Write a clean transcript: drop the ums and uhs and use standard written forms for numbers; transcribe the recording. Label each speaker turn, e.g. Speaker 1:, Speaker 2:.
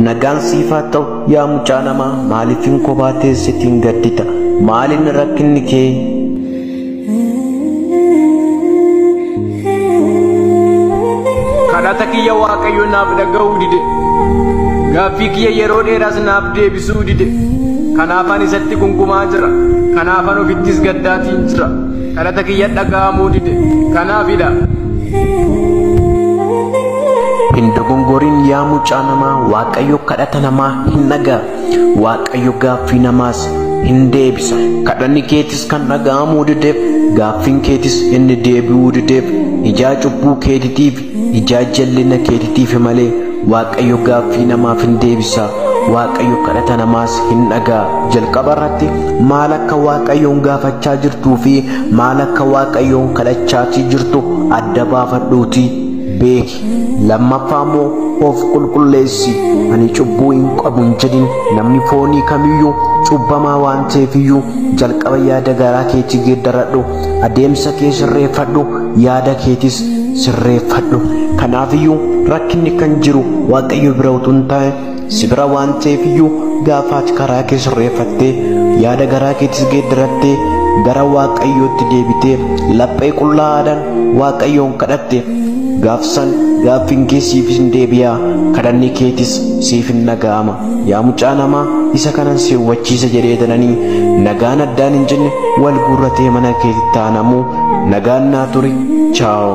Speaker 1: Nagaan siif haa ta'u yaa mucaa namaa, maaliifin kophaa teessetiin gaddita? Maaliin rakkinni kee?
Speaker 2: Kadhata kiyya Waaqayyo naaf dhaga'uu dide. Gaaffii kiyya yeroo dheeraas naaf deebisuu dide. Kanaafan isatti gungumaa jira. Kanaafan ofittis gaddaatiin jira. Kadhata kiyya dhaga'amuu dide. Kanaafidha.
Speaker 1: Hin dogongorin yaa mucaa namaa, Waaqayyo kadhata namaa hin dhaga'a. Waaqayyo gaaffii namaas hin deebisa. Kadhanni keetis kan dhaga'amuu dideef, gaaffiin keetis inni deebi'uu dideef, ijaa cubbuu keetitiif, ijaa jallina keetitiif malee Waaqayyo gaaffii namaaf hin deebisa. Waaqayyo kadhata namaas hin dhaga'a. Jalqaba irratti maal akka Waaqayyoon gaafachaa jirtuu fi maal akka Waaqayyoon kadhachaatii jirtu adda baafadhuutii beeki. Lammaffaa immoo of qulqulleessi. Ani cubbuu hin qabu hin jedhin. Namni foonii kamiyyuu cubbamaa waan ta'eefiyyuu jalqaba yaada garaa keetii geeddaradhu. Adeemsa kee sirreeffadhu. Yaada keetis sirreeffadhu. Kanaafiyyuu rakkinni kan jiru Waaqayyo bira utuu hin taane si bira waan ta'eefiyyuu gaafa ati karaa kee sirreeffattee yaada garaa keetis geeddarattee gara Waaqayyootti deebitee laphee qullaadhaan Waaqayyoon kadhatte gaafsan gaaffiin kee siif hin deebi'a, kadhanni keetis siif hin dhaga'ama. Yaa mucaa namaa, isa kanan si hubachiisa jedhee tananii nagaan addaan hin jenne wal guurratee mana keetitti taanamuu nagaan naa turi. Chaawo.